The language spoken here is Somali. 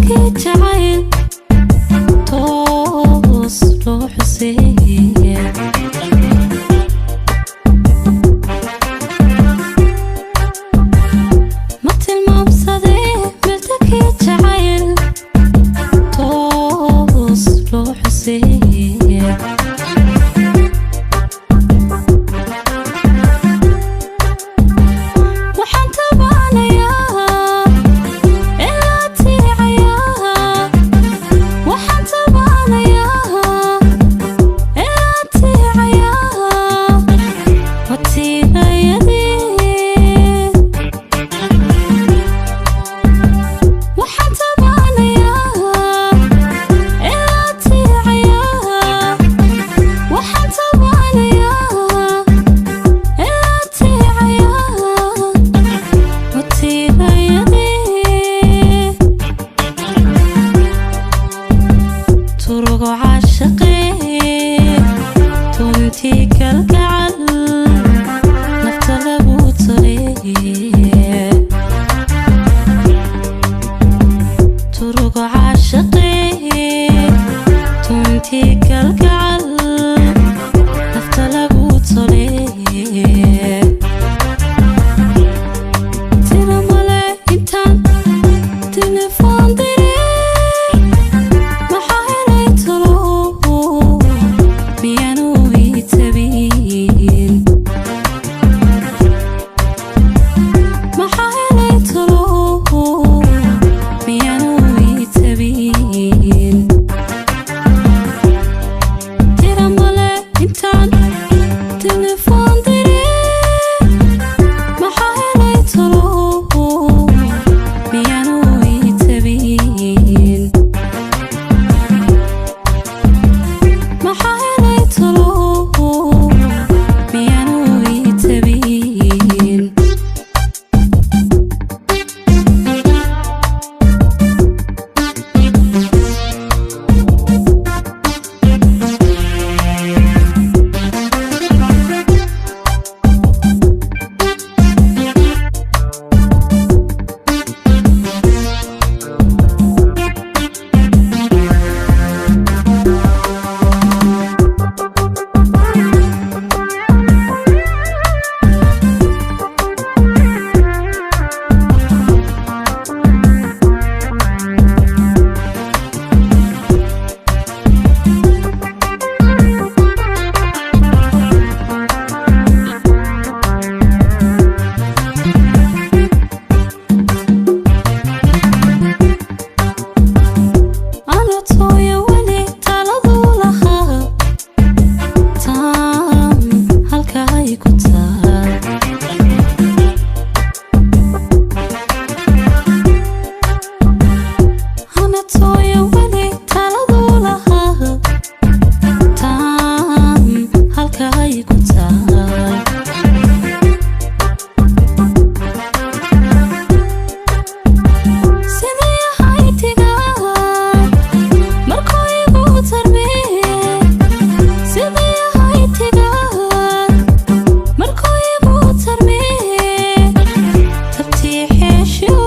Miltakii jacayl toos loo xuseeye. Ma tilmaamsadee miltakii jacayl toos loo xuseeye. Waxaan tabaanayaa ilaa tiicayaa, waxaan tabaanayaa ilaa tiicayaa watiirayadii. Waxaan tabaanayaa ilaa tiicayaa, waxaan tabaanayaa ilaa tiicayaa watiirayadii. Turugo caashaqee tuntii kalgacal nafta lagu taleeye. Turugo caashaqee tuntii kalgacal nafta lagu taleeye. Tira male intaan telefoon diray, maxaa helay talo miyaanu ii tabin? Maxaa helay talo miyaanu ii tabin? Tira male intaan telefoon diray, maxaa helay talo miyaanu ii tabin? Maxaa helay talo miyaanu ii tabin? Anatooya weli taladuu lahaa taan halkaay ku taal. Anatooya weli taladuu lahaa taan halkaay ku taal. Sidii ahaytiga markuu igu tarmee, sidii ahaytiga markuu igu tarmee tabtii xeeshiyo.